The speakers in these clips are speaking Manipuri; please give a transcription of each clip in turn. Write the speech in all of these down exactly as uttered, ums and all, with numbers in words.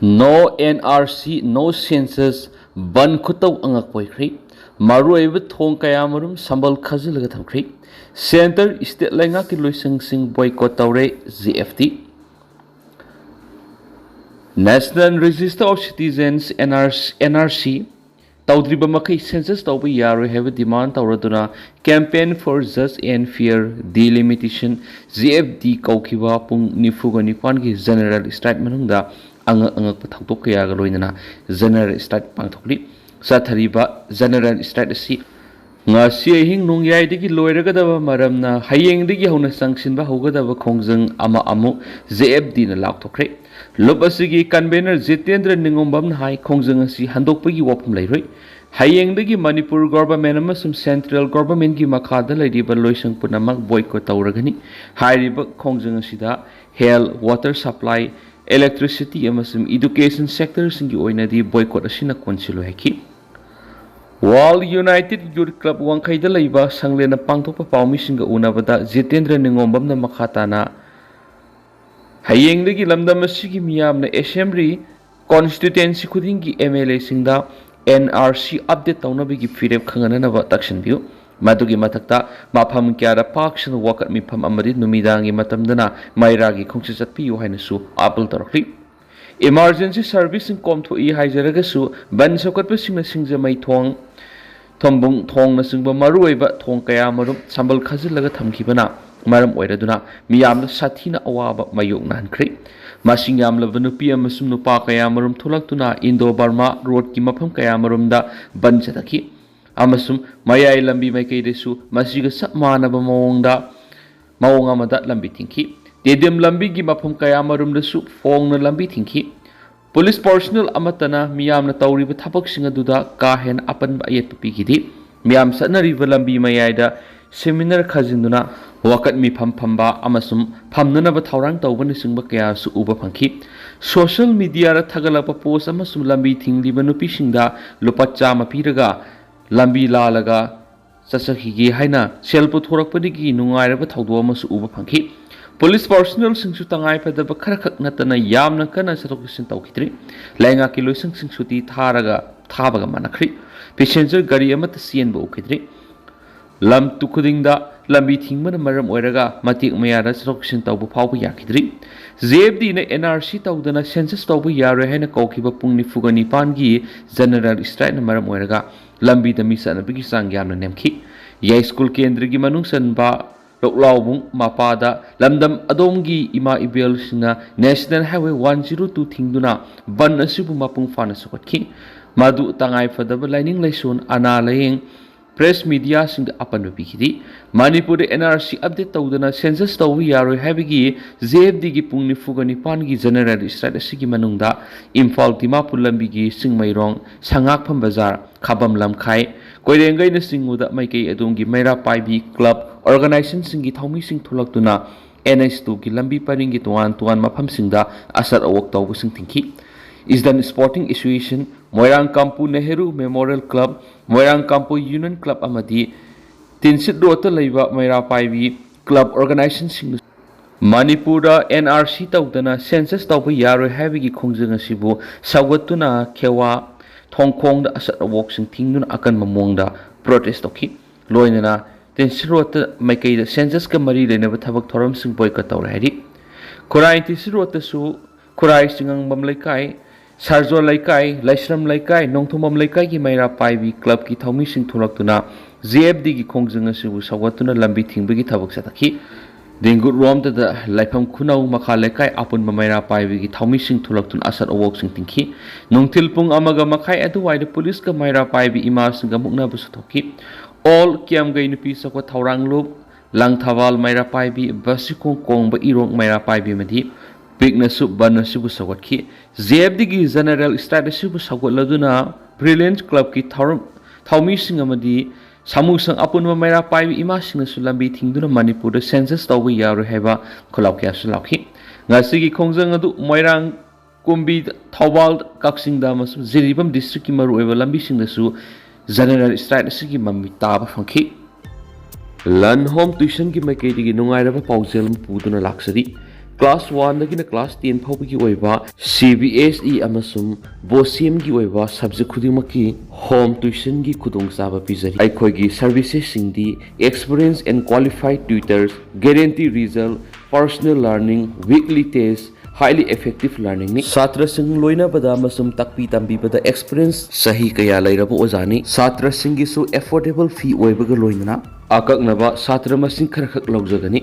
No N R C, no census, ꯕꯟ ꯈꯨꯇꯧ ꯑꯉꯛꯄ ꯑꯣꯏꯈ꯭ꯔꯦ꯫ ꯃꯔꯨꯑꯣꯏꯕ ꯊꯣꯡ ꯀꯌꯥ ꯃꯔꯨꯝ ꯁꯝꯕꯜ ꯈꯥꯖꯤꯜꯂꯒ ꯊꯝꯈ꯭ꯔꯦ꯫ ꯁꯦꯟꯇꯔ ꯏꯁꯇꯦꯠ ꯂꯩꯉꯥꯛꯀꯤ ꯂꯣꯏꯁꯪꯁꯤꯡ ꯕꯣꯏꯀꯣꯠ ꯇꯧꯔꯦ꯫ G F T. National Register of Citizens, N R C, ꯇꯧꯗ꯭ꯔꯤꯕ ꯃꯈꯩ census ꯇꯧꯕ ꯌꯥꯔꯣꯏ ꯍꯥꯏꯕ demand ꯇꯧꯔꯗꯨꯅ Campaign for Just and Fair Delimitation, G F D, ꯀꯧꯈꯤꯕ ꯄꯨꯡ ꯅꯤꯐꯨꯒ ꯅꯤꯄꯥꯟꯒꯤ general strike ꯃꯅꯨꯡꯗ ꯑꯉꯛ ꯑꯉꯛꯄ ꯊꯧꯗꯣꯛ ꯀꯌꯥꯒ ꯂꯣꯏꯅꯅ general strike ꯄꯥꯡꯊꯣꯛꯂꯤ꯫ ꯆꯠꯊꯔꯤꯕ general strike ꯑꯁꯤ ꯉꯁꯤ ꯑꯍꯤꯡ ꯅꯣꯡꯌꯥꯏꯗꯒꯤ ꯂꯣꯏꯔꯒꯗꯕ ꯃꯔꯝꯅ ꯍꯌꯦꯡꯗꯒꯤ ꯍꯧꯅ ꯆꯪꯁꯤꯟꯕ ꯍꯧꯒꯗꯕ ꯈꯣꯡꯖꯪ ꯑꯃ ꯑꯃꯨꯛ ꯖꯦ ꯑꯦꯐ ꯗꯤꯅ ꯂꯥꯎꯊꯣꯛꯈ꯭ꯔꯦ꯫ ꯂꯨꯞ ꯑꯁꯤꯒꯤ convener ꯖꯤꯇꯦꯟꯗ꯭ꯔ ꯅꯤꯉꯣꯝꯕꯝꯅ ꯍꯥꯏ, ꯈꯣꯡꯖꯪ ꯑꯁꯤ ꯍꯟꯗꯣꯛꯄꯒꯤ ꯋꯥꯐꯝ ꯂꯩꯔꯣꯏ꯫ ꯍꯌꯦꯡꯗꯒꯤ ꯃꯅꯤꯄꯨꯔ government ꯑꯃꯁꯨꯡ central governmentꯀꯤ ꯃꯈꯥꯗ ꯂꯩꯔꯤꯕ ꯂꯣꯏꯁꯪ ꯄꯨꯝꯅꯃꯛ boycott ꯇꯧꯔꯒꯅꯤ꯫ ꯍꯥꯏꯔꯤꯕ ꯈꯣꯡꯖꯪ ꯑꯁꯤꯗ health, water supply, electricity ꯑꯃꯁꯨꯡ education sectorꯁꯤꯡꯒꯤ ꯑꯣꯏꯅꯗꯤ boycott ꯑꯁꯤꯅ ꯀꯣꯟꯁꯤꯜꯂꯣꯏ ꯍꯥꯏꯈꯤ꯫ World United Youth Club ꯋꯥꯡꯈꯩꯗ ꯂꯩꯕ ꯁꯪꯂꯦꯟꯅ ꯄꯥꯡꯊꯣꯛꯄ ꯄꯥꯎꯃꯤꯁꯤꯡꯒ ꯎꯅꯕꯗ ꯖꯤꯇꯦꯟꯗ꯭ꯔ ꯅꯤꯉꯣꯝꯕꯝꯅ ꯃꯈꯥ ꯇꯥꯅ, ꯍꯌꯦꯡꯗꯒꯤ ꯂꯝꯗꯝ ꯑꯁꯤꯒꯤ ꯃꯤꯌꯥꯝꯅ assembly constituency ꯈꯨꯗꯤꯡꯒꯤ ꯑꯦꯝ ꯑꯦꯜ ꯑꯦꯁꯤꯡꯗ ꯑꯦꯟ ꯑꯥꯔ ꯁꯤ update ꯇꯧꯅꯕꯒꯤ ꯐꯤꯔꯦꯞ ꯈꯪꯍꯟꯅꯅꯕ ꯇꯛꯁꯤꯟꯕꯤꯌꯨ꯫ ꯃꯗꯨꯒꯤ ꯃꯊꯛꯇ, ꯃꯐꯝ ꯀꯌꯥꯗ ꯄꯥꯛ ꯁꯟꯅ ꯋꯥꯀꯠ ꯃꯤꯐꯝ ꯑꯃꯗꯤ ꯅꯨꯃꯤꯗꯥꯡꯒꯤ ꯃꯇꯝꯗꯅ ꯃꯩꯔꯥꯒꯤ ꯈꯣꯡꯆꯠ ꯆꯠꯄꯤꯌꯨ ꯍꯥꯏꯅꯁꯨ appeal ꯇꯧꯔꯛꯂꯤ꯫ Emergency serviceꯁꯤꯡ ꯀꯣꯝꯊꯣꯛꯏ ꯍꯥꯏꯖꯔꯒꯁꯨ, ꯕꯟ ꯁꯧꯒꯠꯄꯁꯤꯡꯅ ꯁꯤꯡꯖꯃꯩ ꯊꯣꯡ, ꯊꯣꯝꯕꯨꯡ ꯊꯣꯡꯅꯆꯤꯡꯕ ꯃꯔꯨꯑꯣꯏꯕ ꯊꯣꯡ ꯀꯌꯥꯃꯔꯨꯝ ꯁꯝꯕꯜ ꯈꯥꯖꯤꯜꯂꯒ ꯊꯝꯈꯤꯕꯅ ꯃꯔꯝ ꯑꯣꯏꯔꯗꯨꯅ ꯃꯤꯌꯥꯝꯗ ꯁꯥꯊꯤꯅ ꯑꯋꯥꯕ ꯃꯥꯌꯣꯛꯅꯍꯟꯈ꯭ꯔꯦ꯫ ꯃꯁꯤꯡ ꯌꯥꯝꯂꯕ ꯅꯨꯄꯤ ꯑꯃꯁꯨꯡ ꯅꯨꯄꯥ ꯀꯌꯥꯃꯔꯨꯝ ꯊꯣꯛꯂꯛꯇꯨꯅ ꯏꯟꯗꯣ ꯕꯔꯃꯥ ꯔꯣꯗꯀꯤ ꯃꯐꯝ ꯀꯌꯥꯃꯔꯨꯝꯗ ꯕꯟ ꯆꯠꯊꯈꯤ ꯑꯃꯁꯨꯡ ꯃꯌꯥꯏ ꯂꯝꯕꯤ ꯃꯥꯏꯀꯩꯗꯁꯨ ꯃꯁꯤꯒ ꯆꯞ ꯃꯥꯟꯅꯕ ꯃꯑꯣꯡꯗ, ꯃꯑꯣꯡ ꯑꯃꯗ ꯂꯝꯕꯤ ꯊꯤꯡꯈꯤ꯫ ꯇꯦꯗꯤꯝ ꯂꯝꯕꯤꯒꯤ ꯃꯐꯝ ꯀꯌꯥꯃꯔꯨꯝꯗꯁꯨ ꯐꯣꯡꯅ ꯂꯝꯕꯤ ꯊꯤꯡꯈꯤ꯫ Police personnel ꯑꯃꯠꯇꯅ ꯃꯤꯌꯥꯝꯅ ꯇꯧꯔꯤꯕ ꯊꯕꯛꯁꯤꯡ ꯑꯗꯨꯗ ꯀꯥ ꯍꯦꯟꯅ ꯑꯄꯟꯕ ꯑꯌꯦꯠꯄ ꯄꯤꯈꯤꯗꯦ꯫ ꯃꯤꯌꯥꯝ ꯆꯠꯅꯔꯤꯕ ꯂꯝꯕꯤ ꯃꯌꯥꯏꯗ seminar ꯈꯥꯖꯤꯟꯗꯨꯅ ꯋꯥꯀꯠ ꯃꯤꯐꯝ ꯐꯝꯕ ꯑꯃꯁꯨꯡ ꯐꯝꯅꯅꯕ ꯊꯧꯔꯥꯡ ꯇꯧꯕꯅꯆꯤꯡꯕ ꯀꯌꯥꯁꯨ ꯎꯕ ꯐꯪꯈꯤ꯫ Social mediaꯗ ꯊꯥꯒꯠꯂꯛꯄ post ꯑꯃꯁꯨꯡ ꯂꯝꯕꯤ ꯊꯤꯡꯂꯤꯕ ꯅꯨꯄꯤꯁꯤꯡꯗ ꯂꯨꯄꯥ ꯆꯥꯝꯃ ꯄꯤꯔꯒ ꯂꯝꯕꯤ ꯂꯥꯜꯂꯒ ꯆꯠꯆꯈꯤꯒꯦ ꯍꯥꯏꯅ ꯁꯦꯜ ꯄꯨꯊꯣꯔꯛꯄꯗꯒꯤ ꯅꯨꯡꯉꯥꯏꯔꯕ ꯊꯧꯗꯣꯛ ꯑꯃꯁꯨ ꯎꯕ ꯐꯪꯈꯤ꯫ ꯄꯨꯂꯤꯁ ꯄꯥꯔꯁꯣꯅꯦꯜꯁꯤꯡꯁꯨ ꯇꯉꯥꯏ ꯐꯗꯕ ꯈꯔꯈꯛ ꯅꯠꯇꯅ ꯌꯥꯝꯅ ꯀꯟꯅ ꯆꯠꯊꯣꯛ ꯆꯠꯁꯤꯟ ꯇꯧꯈꯤꯗ꯭ꯔꯤ꯫ ꯂꯩꯉꯥꯛꯀꯤ ꯂꯣꯏꯁꯪꯁꯤꯡ ꯁꯨꯇꯤ ꯊꯥꯔꯒ ꯊꯥꯕꯒ ꯃꯥꯟꯅꯈ꯭ꯔꯤ꯫ ꯄꯦꯁꯦꯟꯖꯔ ꯒꯥꯔꯤ ꯑꯃꯠꯇ ꯆꯦꯟꯕ ꯎꯈꯤꯗ꯭ꯔꯤ꯫ ꯂꯝ ꯇꯨ ꯈꯨꯗꯤꯡꯗ ꯂꯝꯕꯤ ꯊꯤꯡꯕꯅ ꯃꯔꯝ ꯑꯣꯏꯔꯒ ꯃꯇꯦꯛ ꯃꯌꯥꯗ ꯆꯠꯊꯣꯛ ꯆꯠꯁꯤꯟ ꯇꯧꯕ ꯐꯥꯎꯕ ꯌꯥꯈꯤꯗ꯭ꯔꯤ꯫ ꯖꯦ ꯑꯦꯐ ꯗꯤꯅ ꯑꯦꯟ ꯑꯥꯔ ꯁꯤ ꯇꯧꯗꯅ ꯁꯦꯟꯁꯁ ꯇꯧꯕ ꯌꯥꯔꯣꯏ ꯍꯥꯏꯅ ꯀꯧꯈꯤꯕ ꯄꯨꯡ ꯅꯤꯐꯨꯒ ꯅꯤꯄꯥꯟꯒꯤ ꯖꯦꯅꯔꯦꯜ ꯁ꯭ꯇ꯭ꯔꯥꯏꯛꯅ ꯃꯔꯝ ꯑꯣꯏꯔꯒ ꯂꯝꯕꯤꯗ ꯃꯤ ꯆꯠꯅꯕꯒꯤ ꯆꯥꯡ ꯌꯥꯝꯅ ꯅꯦꯝꯈꯤ꯫ ꯌꯥꯏꯁ꯭ꯀꯨꯜ ꯀꯦꯟꯗ꯭ꯔꯒꯤ ꯃꯅꯨꯡ ꯆꯟꯕ ꯂꯣꯛꯂꯥꯎꯕꯨꯡ ꯃꯄꯥꯗ ꯂꯝꯗꯝ ꯑꯗꯣꯝꯒꯤ ꯏꯃꯥ ꯏꯕꯦꯜꯁꯤꯡꯅ national highway one zero two ꯊꯤꯡꯗꯨꯅ ꯕꯟ ꯑꯁꯤꯕꯨ ꯃꯄꯨꯡ ꯐꯥꯅ ꯁꯧꯒꯠꯈꯤ꯫ ꯃꯗꯨ ꯇꯉꯥꯏ ꯐꯗꯕ ꯂꯥꯏꯅꯤꯡ ꯂꯥꯏꯁꯣꯟ, ꯑꯅꯥ ꯂꯥꯌꯦꯡ, ꯄ꯭ꯔꯦꯁ ꯃꯤꯗꯤꯌꯥꯁꯤꯡꯗ ꯑꯄꯟꯕ ꯄꯤꯈꯤꯗꯦ꯫ ꯃꯅꯤꯄꯨꯔꯗ ꯑꯦꯟ ꯑꯥꯔ ꯁꯤ ꯑꯞꯗꯦꯠ ꯇꯧꯗꯅ ꯁꯦꯟꯁꯁ ꯇꯧꯕ ꯌꯥꯔꯣꯏ ꯍꯥꯏꯕꯒꯤ ꯖꯦ ꯑꯦꯐ ꯗꯤꯒꯤ ꯄꯨꯡ ꯅꯤꯐꯨꯒ ꯅꯤꯄꯥꯟꯒꯤ ꯖꯦꯅꯔꯦꯜ ꯁ꯭ꯇ꯭ꯔꯥꯏꯛ ꯑꯁꯤꯒꯤ ꯃꯅꯨꯡꯗ ꯏꯝꯐꯥꯜ ꯗꯤꯃꯥꯄꯨꯔ ꯂꯝꯕꯤꯒꯤ ꯆꯤꯡꯃꯩꯔꯣꯡ, ꯁꯉꯥꯛꯐꯝ ꯕꯖꯥꯔ, ꯈꯥꯕꯝ ꯂꯝꯈꯥꯏ, ꯀꯣꯏꯔꯦꯡꯒꯩꯅꯆꯤꯡꯕꯗ ꯃꯥꯏꯀꯩ ꯑꯗꯣꯝꯒꯤ ꯃꯩꯔꯥ ꯄꯥꯏꯕꯤ ꯀ꯭ꯂꯕ ꯑꯣꯔꯒꯅꯥꯏꯖꯦꯁꯟꯁꯤꯡꯒꯤ ꯊꯧꯃꯤꯁꯤꯡ ꯊꯣꯛꯂꯛꯇꯨꯅ ꯑꯦꯟ ꯑꯩꯆ ꯇꯨꯒꯤ ꯂꯝꯕꯤ ꯄꯔꯤꯡꯒꯤ ꯇꯣꯉꯥꯟ ꯇꯣꯉꯥꯟꯕ ꯃꯐꯝꯁꯤꯡꯗ ꯑꯁꯠ ꯑꯋꯣꯛ ꯇꯧꯕꯁꯤꯡ ꯊꯤꯡꯈꯤ꯫ ꯏꯁꯇꯔꯟ ꯁ꯭ꯄꯣꯔꯇꯤꯡ ꯑꯦꯁꯣꯁꯤꯌꯦꯁꯟ, ꯃꯣꯏꯔꯥꯡ ꯀꯥꯡꯄꯣꯛ ꯅꯦꯍꯔꯨ ꯃꯦꯃꯣꯔꯤꯌꯦꯜ ꯀ꯭ꯂꯕ, ꯃꯣꯏꯔꯥꯡ ꯀꯥꯡꯄꯣꯛ ꯌꯨꯅꯤꯌꯟ ꯀ꯭ꯂꯕ ꯑꯃꯗꯤ ꯇꯤꯟꯁꯤꯠ ꯔꯣꯗꯇ ꯂꯩꯕ ꯃꯩꯔꯥ ꯄꯥꯏꯕꯤ ꯀ꯭ꯂꯕ ꯑꯣꯔꯒꯅꯥꯏꯖꯦꯁꯟꯁꯤꯡꯅ ꯃꯅꯤꯄꯨꯔꯗ ꯑꯦꯟ ꯑꯥꯔ ꯁꯤ ꯇꯧꯗꯅ ꯁꯦꯟꯁꯁ ꯇꯧꯕ ꯌꯥꯔꯣꯏ ꯍꯥꯏꯕꯒꯤ ꯈꯣꯡꯖꯪ ꯑꯁꯤꯕꯨ ꯁꯧꯒꯠꯇꯨꯅ ꯈꯦꯋꯥ, ꯊꯣꯡꯈꯣꯡꯗ ꯑꯁꯠ ꯑꯋꯣꯛꯁꯤꯡ ꯊꯤꯡꯗꯨꯅ ꯑꯀꯟꯕ ꯃꯑꯣꯡꯗ ꯄ꯭ꯔꯣꯇꯦꯁ ꯇꯧꯈꯤ꯫ ꯂꯣꯏꯅꯅ ꯇꯤꯟꯁꯤꯠ ꯔꯣꯗꯇ ꯃꯥꯏꯀꯩꯗ ꯁꯦꯟꯁꯁꯀ ꯃꯔꯤ ꯂꯩꯅꯕ ꯊꯕꯛ ꯊꯧꯔꯝꯁꯤꯡ ꯕꯣꯏꯀꯠ ꯇꯧꯔꯦ ꯍꯥꯏꯔꯤ꯫ ꯈꯨꯔꯥꯏ ꯇꯤꯟꯁꯤꯠ ꯔꯣꯗꯇꯁꯨ ꯈꯨꯔꯥꯏ ꯆꯤꯉꯥꯡꯕꯝ ꯂꯩꯀꯥꯏ, ꯁꯥꯔꯖꯣ ꯂꯩꯀꯥꯏ, ꯂꯥꯏꯁ꯭ꯔꯝ ꯂꯩꯀꯥꯏ, ꯅꯣꯡꯊꯣꯝꯕꯝ ꯂꯩꯀꯥꯏꯒꯤ ꯃꯩꯔꯥ ꯄꯥꯏꯕꯤ ꯀ꯭ꯂꯕꯀꯤ ꯊꯧꯃꯤꯁꯤꯡ ꯊꯣꯛꯂꯛꯇꯨꯅ ꯖꯦ ꯑꯦꯐ ꯗꯤꯒꯤ ꯈꯣꯡꯖꯪ ꯑꯁꯤꯕꯨ ꯁꯧꯒꯠꯇꯨꯅ ꯂꯝꯕꯤ ꯊꯤꯡꯕꯒꯤ ꯊꯕꯛ ꯆꯠꯊꯈꯤ꯫ ꯗꯦꯡꯒꯨꯠ ꯔꯣꯝꯇꯗ ꯂꯥꯏꯐꯝ ꯈꯨꯅꯧ ꯃꯈꯥ ꯂꯩꯀꯥꯏ ꯑꯄꯨꯟꯕ ꯃꯩꯔꯥ ꯄꯥꯏꯕꯤꯒꯤ ꯊꯧꯃꯤꯁꯤꯡ ꯊꯣꯛꯂꯛꯇꯨꯅ ꯑꯁꯠ ꯑꯋꯣꯛꯁꯤꯡ ꯊꯤꯡꯈꯤ꯫ ꯅꯨꯡꯊꯤꯜ ꯄꯨꯡ ꯑꯃꯒ ꯃꯈꯥꯏ ꯑꯗꯨꯋꯥꯏꯗ ꯄꯨꯂꯤꯁꯀ ꯃꯩꯔꯥ ꯄꯥꯏꯕꯤ ꯏꯃꯥꯁꯤꯡꯒ ꯃꯨꯛꯅꯕꯁꯨ ꯊꯣꯛꯈꯤ꯫ ꯑꯣꯜ ꯀꯤꯌꯥꯝꯒꯩ ꯅꯨꯄꯤ ꯆꯥꯎꯈꯠ ꯊꯧꯔꯥꯡꯂꯨꯞ, ꯂꯪꯊꯕꯥꯜ ꯃꯩꯔꯥ ꯄꯥꯏꯕꯤ ꯕꯁꯤꯈꯣꯡ ꯀꯣꯡꯕ ꯏꯔꯣꯡ ꯃꯩꯔꯥ ꯄꯥꯏꯕꯤ ꯑꯃꯗꯤ ꯄꯤꯛꯅꯁꯨ ꯕꯟ ꯑꯁꯤꯕꯨ ꯁꯧꯒꯠꯈꯤ꯫ ꯖꯦ ꯑꯦꯐ ꯗꯤꯒꯤ ꯖꯦꯅꯔꯦꯜ ꯁ꯭ꯇ꯭ꯔꯥꯏꯛ ꯑꯁꯤꯕꯨ ꯁꯧꯒꯠꯂꯗꯨꯅ ꯕ꯭ꯔꯤꯂꯤꯌꯟꯁ ꯀ꯭ꯂꯕꯀꯤ ꯊꯧꯔꯝ ꯊꯧꯃꯤꯁꯤꯡ ꯑꯃꯗꯤ ꯁꯥꯃꯨꯁꯪ ꯑꯄꯨꯟꯕ ꯃꯩꯔꯥ ꯄꯥꯏꯕꯤ ꯏꯃꯥꯁꯤꯡꯅꯁꯨ ꯂꯝꯕꯤ ꯊꯤꯡꯗꯨꯅ ꯃꯅꯤꯄꯨꯔꯗ ꯁꯦꯟꯁꯁ ꯇꯧꯕ ꯌꯥꯔꯣꯏ ꯍꯥꯏꯕ ꯈꯣꯜꯂꯥꯎ ꯀꯌꯥꯁꯨ ꯂꯥꯎꯈꯤ꯫ ꯉꯁꯤꯒꯤ ꯈꯣꯡꯖꯪ ꯑꯗꯨ ꯃꯣꯏꯔꯥꯡ, ꯀꯨꯝꯕꯤ, ꯊꯧꯕꯥꯜ, ꯀꯛꯆꯤꯡꯗ ꯑꯃꯁꯨꯡ ꯖꯤꯔꯤꯕꯥꯝ ꯗꯤꯁꯇ꯭ꯔꯤꯛꯀꯤ ꯃꯔꯨꯑꯣꯏꯕ ꯂꯝꯕꯤꯁꯤꯡꯗꯁꯨ ꯖꯦꯅꯔꯦꯜ ꯁ꯭ꯇ꯭ꯔꯥꯏꯛ ꯑꯁꯤꯒꯤ ꯃꯃꯤ ꯇꯥꯕ ꯐꯪꯈꯤ꯫ ꯂꯟ ꯍꯣꯝ ꯇ꯭ꯌꯨꯁꯟꯒꯤ ꯃꯥꯏꯀꯩꯗꯒꯤ ꯅꯨꯡꯉꯥꯏꯔꯕ ꯄꯥꯎꯖꯦꯜ ꯑꯃ ꯄꯨꯗꯨꯅ ꯂꯥꯛꯆꯔꯤ꯫ ꯀ꯭ꯂꯥꯁ ꯋꯥꯟꯗꯒꯤꯅ ꯀ꯭ꯂꯥꯁ ꯇꯦꯟ ꯐꯥꯎꯕꯒꯤ ꯑꯣꯏꯕ ꯁꯤ ꯕꯤ ꯑꯦꯁ ꯏ ꯑꯃꯁꯨꯡ ꯕꯣꯁꯤꯌꯝꯒꯤ ꯑꯣꯏꯕ ꯁꯕꯖꯦꯛ ꯈꯨꯗꯤꯡꯃꯛꯀꯤ ꯍꯣꯝ ꯇ꯭ꯌꯨꯁꯟꯒꯤ ꯈꯨꯗꯣꯡꯆꯥꯕ ꯄꯤꯖꯔꯤ꯫ ꯑꯩꯈꯣꯏꯒꯤ ꯁꯔꯚꯤꯁꯦꯁꯁꯤꯡꯗꯤ experienced and qualified tutors, guarantee result, personal learning, weekly test, highly effective learning ꯅꯤ꯫ ꯁꯥꯇ꯭ꯔꯁꯤꯡ ꯂꯣꯏꯅꯕꯗ ꯑꯃꯁꯨꯡ ꯇꯥꯛꯄꯤ ꯇꯝꯕꯤꯕꯗ experience ꯆꯍꯤ ꯀꯌꯥ ꯂꯩꯔꯕ ꯑꯣꯖꯥꯅꯤ꯫ ꯁꯥꯇ꯭ꯔꯁꯤꯡꯒꯤꯁꯨ affordable fee ꯑꯣꯏꯕꯒ ꯂꯣꯏꯅꯅ ꯑꯀꯛꯅꯕ ꯁꯥꯇ꯭ꯔ ꯃꯁꯤꯡ ꯈꯔꯈꯛ ꯂꯧꯖꯒꯅꯤ꯫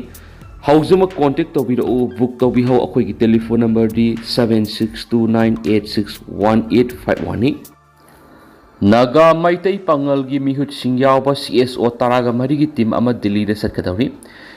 ꯍꯧꯖꯤꯛꯃꯛ contact ꯇꯧꯕꯤꯔꯛꯎ꯫ Book ꯇꯧꯕꯤꯍꯧ꯫ ꯑꯩꯈꯣꯏꯒꯤ telephone number ꯗꯤ seven six two nine eight six one eight five one ꯅꯤ꯫ ꯅꯥꯒꯥ ꯃꯩꯇꯩ ꯄꯥꯉꯜꯒꯤ ꯃꯤꯍꯨꯠꯁꯤꯡ ꯌꯥꯎꯕ ꯁꯤ ꯑꯦꯁ ꯑꯣ ꯇꯔꯥꯒ ꯃꯔꯤꯒꯤ team ꯑꯃ ꯗꯤꯜꯂꯤꯗ ꯆꯠꯀꯗꯧꯔꯤ꯫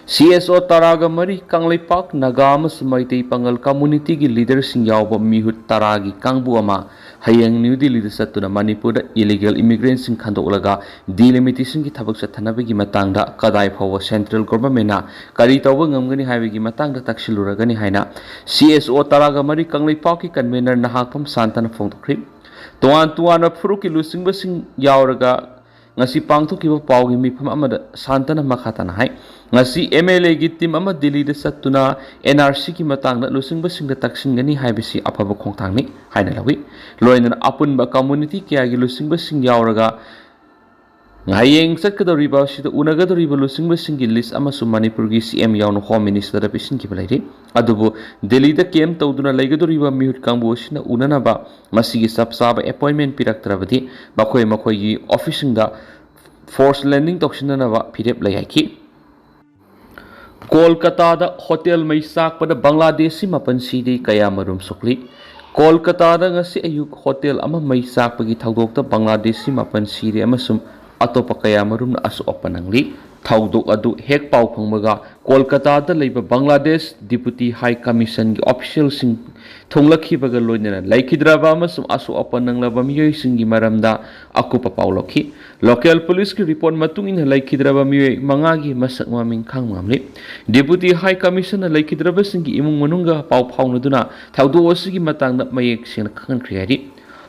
ꯁꯤ ꯑꯦꯁ ꯑꯣ ꯇꯔꯥꯒ ꯃꯔꯤ ꯀꯪꯂꯩꯄꯥꯛ ꯅꯥꯒꯥ ꯑꯃꯁꯨꯡ ꯃꯩꯇꯩ ꯄꯥꯉꯜ community ꯒꯤ leader ꯁꯤꯡ ꯌꯥꯎꯕ ꯃꯤꯍꯨꯠ ꯇꯔꯥꯒꯤ ꯀꯥꯡꯕꯨ ꯑꯃ ꯍꯌꯦꯡ ꯅ꯭ꯌꯨ ꯗꯤꯜꯂꯤꯗ ꯆꯠꯇꯨꯅ ꯃꯅꯤꯄꯨꯔꯗ illegal immigrant ꯁꯤꯡ ꯈꯟꯗꯣꯛꯂꯒ delimitation ꯒꯤ ꯊꯕꯛ ꯆꯠꯊꯅꯕꯒꯤ ꯃꯇꯥꯡꯗ ꯀꯗꯥꯏ ꯐꯥꯎꯕ central government ꯅ ꯀꯔꯤ ꯇꯧꯕ ꯉꯝꯒꯅꯤ ꯍꯥꯏꯕꯒꯤ ꯃꯇꯥꯡꯗ ꯇꯛꯁꯤꯜꯂꯨꯔꯒꯅꯤ ꯍꯥꯏꯅ ꯁꯤ ꯑꯦꯁ ꯑꯣ ꯇꯔꯥꯒ ꯃꯔꯤ ꯀꯪꯂꯩꯄꯥꯛꯀꯤ convener ꯅꯍꯥꯛꯄꯝ ꯁꯥꯟꯇꯅ ꯐꯣꯡꯗꯣꯛꯈ꯭ꯔꯤ꯫ ꯇꯣꯉꯥꯟ ꯇꯣꯉꯥꯟꯕ ꯐꯨꯔꯨꯞꯀꯤ ꯂꯨꯆꯤꯡꯕꯁꯤꯡ ꯌꯥꯎꯔꯒ ꯉꯁꯤ ꯄꯥꯡꯊꯣꯛꯈꯤꯕ ꯄꯥꯎꯒꯤ ꯃꯤꯐꯝ ꯑꯃꯗ ꯁꯥꯟꯇꯅ ꯃꯈꯥ ꯇꯥꯅ ꯍꯥꯏ, ꯉꯁꯤ ꯑꯦꯝ ꯑꯦꯜ ꯑꯦꯒꯤ team ꯑꯃ ꯗꯤꯜꯂꯤꯗ ꯆꯠꯇꯨꯅ ꯑꯦꯟ ꯑꯥꯔ ꯁꯤꯒꯤ ꯃꯇꯥꯡꯗ ꯂꯨꯆꯤꯡꯕꯁꯤꯡꯗ ꯇꯛꯁꯤꯟꯒꯅꯤ ꯍꯥꯏꯕꯁꯤ ꯑꯐꯕ ꯈꯣꯡꯊꯥꯡꯅꯤ ꯍꯥꯏꯅ ꯂꯧꯏ꯫ ꯂꯣꯏꯅꯅ ꯑꯄꯨꯟꯕ community ꯀꯌꯥꯒꯤ ꯂꯨꯆꯤꯡꯕꯁꯤꯡ ꯌꯥꯎꯔꯒ ꯍꯌꯦꯡ ꯆꯠꯀꯗꯧꯔꯤꯕ ꯑꯁꯤꯗ ꯎꯅꯒꯗꯧꯔꯤꯕ ꯂꯨꯆꯤꯡꯕꯁꯤꯡꯒꯤ list ꯑꯃꯁꯨ ꯃꯅꯤꯄꯨꯔꯒꯤ ꯁꯤ ꯑꯦꯝ ꯌꯥꯎꯅ Home Minister ꯗ ꯄꯤꯁꯤꯟꯈꯤꯕ ꯂꯩꯔꯤ꯫ ꯑꯗꯨꯕꯨ ꯗꯤꯜꯂꯤꯗ camp ꯇꯧꯗꯨꯅ ꯂꯩꯒꯗꯧꯔꯤꯕ ꯃꯤꯍꯨꯠ ꯀꯥꯡꯕꯨ ꯑꯁꯤꯅ ꯎꯅꯅꯕ ꯃꯁꯤꯒꯤ ꯆꯞ ꯆꯥꯕ appointment ꯄꯤꯔꯛꯇ꯭ꯔꯕꯗꯤ ꯃꯈꯣꯏ ꯃꯈꯣꯏꯒꯤ office ꯁꯤꯡꯗ force landing ꯇꯧꯁꯤꯟꯅꯅꯕ ꯐꯤꯔꯦꯞ ꯂꯩ ꯍꯥꯏꯈꯤ꯫ ꯀꯣꯜꯀꯇꯥꯗ ꯍꯣꯇꯦꯜ ꯃꯩ ꯆꯥꯛꯄꯗ ꯕꯪꯒ꯭ꯂꯥꯗꯦꯁꯤ ꯃꯥꯄꯟ ꯁꯤꯔꯦ, ꯀꯌꯥ ꯃꯔꯨꯝ ꯁꯣꯛꯂꯤ꯫ ꯀꯣꯜꯀꯇꯥꯗ ꯉꯁꯤ ꯑꯌꯨꯛ ꯍꯣꯇꯦꯜ ꯑꯃ ꯃꯩ ꯆꯥꯛꯄꯒꯤ ꯊꯧꯗꯣꯛꯇ ꯕꯪꯒ꯭ꯂꯥꯗꯦꯁꯤ ꯃꯥꯄꯟ ꯁꯤꯔꯦ ꯑꯃꯁꯨꯡ ꯑꯇꯣꯞꯄ ꯀꯌꯥ ꯃꯔꯨꯝꯅ ꯑꯁꯣꯛ ꯑꯄꯟ ꯅꯪꯂꯤ꯫ ꯊꯧꯗꯣꯛ ꯑꯗꯨ ꯍꯦꯛ ꯄꯥꯎ ꯐꯪꯕꯒ ꯀꯣꯜꯀꯇꯥꯗ ꯂꯩꯕ ꯕꯪꯒ꯭ꯂꯥꯗꯦꯁ Deputy High Commission ꯒꯤ official ꯁꯤꯡ ꯊꯨꯡꯂꯛꯈꯤꯕꯒ ꯂꯣꯏꯅꯅ ꯂꯩꯈꯤꯗ꯭ꯔꯕ ꯑꯃꯁꯨꯡ ꯑꯁꯣꯛ ꯑꯄꯟ ꯅꯪꯂꯕ ꯃꯤꯑꯣꯏꯁꯤꯡꯒꯤ ꯃꯔꯝꯗ ꯑꯀꯨꯞꯄ ꯄꯥꯎ ꯂꯧꯈꯤ꯫ Local police ꯀꯤ report ꯃꯇꯨꯡ ꯏꯟꯅ ꯂꯩꯈꯤꯗ꯭ꯔꯕ ꯃꯤꯑꯣꯏ ꯃꯉꯥꯒꯤ ꯃꯁꯛ ꯃꯃꯤꯡ ꯈꯪꯕ ꯉꯝꯂꯤ꯫ Deputy High Commission ꯅ ꯂꯩꯈꯤꯗ꯭ꯔꯕꯁꯤꯡꯒꯤ ꯏꯃꯨꯡ ꯃꯅꯨꯡꯒ ꯄꯥꯎ ꯐꯥꯎꯅꯗꯨꯅ ꯊꯧꯗꯣꯛ ꯑꯁꯤꯒꯤ ꯃꯇꯥꯡꯗ ꯃꯌꯦꯛ ꯁꯦꯡꯅ ꯈꯪꯍꯟꯈ꯭ꯔꯦ ꯍꯥꯏꯔꯤ꯫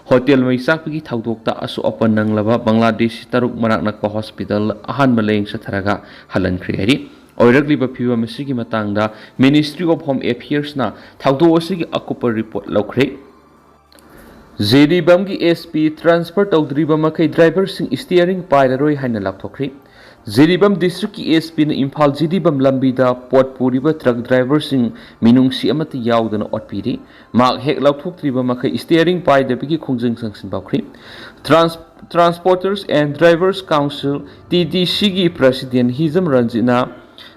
ꯍꯣꯇꯦꯜ ꯃꯩ ꯆꯥꯛꯄꯒꯤ ꯊꯧꯗꯣꯛꯇ ꯑꯁꯣꯛ ꯑꯄꯟ ꯅꯪꯂꯕ ꯕꯪꯒ꯭ꯂꯥꯗꯦꯁꯤ ꯇꯔꯨꯛ ꯃꯅꯥꯛ ꯅꯛꯄ ꯍꯣꯁꯄꯤꯇꯥꯜ ꯑꯍꯥꯟꯕ ꯂꯥꯌꯦꯡ ꯆꯠꯊꯔꯒ ꯍꯜꯍꯟꯈ꯭ꯔꯦ ꯍꯥꯏꯔꯤ꯫ ꯑꯣꯏꯔꯛꯂꯤꯕ ꯐꯤꯕꯝ ꯑꯁꯤꯒꯤ ꯃꯇꯥꯡꯗ Ministry of Home Affairsꯅ ꯊꯧꯗꯣꯛ ꯑꯁꯤꯒꯤ ꯑꯀꯨꯞꯄ ꯔꯤꯄꯣꯔꯠ ꯂꯧꯈ꯭ꯔꯦ꯫ ꯖꯤꯔꯤꯕꯥꯝꯒꯤ ꯑꯦꯁ ꯄꯤ ꯇ꯭ꯔꯥꯟꯁꯐꯔ ꯇꯧꯗ꯭ꯔꯤꯕ ꯃꯈꯩ ꯗ꯭ꯔꯥꯏꯚꯔꯁꯤꯡ ꯁ꯭ꯇꯤꯌꯔꯤꯡ ꯄꯥꯏꯔꯔꯣꯏ ꯍꯥꯏꯅ ꯂꯥꯎꯊꯣꯛꯈ꯭ꯔꯦ꯫ ꯖꯤꯔꯤꯕꯥꯝ ꯗꯤꯁꯇ꯭ꯔꯤꯛꯀꯤ ꯑꯦꯁ ꯄꯤꯅ ꯏꯝꯐꯥꯜ ꯖꯤꯔꯤꯕꯥꯝ ꯂꯝꯕꯤꯗ ꯄꯣꯠ ꯄꯨꯔꯤꯕ ꯇ꯭ꯔꯛ ꯗ꯭ꯔꯥꯏꯚꯔꯁꯤꯡ ꯃꯤꯅꯨꯡꯁꯤ ꯑꯃꯠꯇ ꯌꯥꯎꯗꯅ ꯑꯣꯠꯄꯤꯔꯤ꯫ ꯃꯥꯛ ꯍꯦꯛ ꯂꯧꯊꯣꯛꯇ꯭ꯔꯤꯕ ꯃꯈꯩ ꯁ꯭ꯇꯤꯌꯔꯤꯡ ꯄꯥꯏꯗꯕꯒꯤ ꯈꯣꯡꯖꯪ ꯁꯪꯁꯤꯟ ꯄꯥꯎꯈ꯭ꯔꯤ꯫ Trans Transporters and Drivers Council, T D ꯁꯤꯒꯤ ꯄ꯭ꯔꯁꯤꯗꯦꯟ ꯍꯤꯖꯝ ꯔꯟꯖꯤꯠꯅ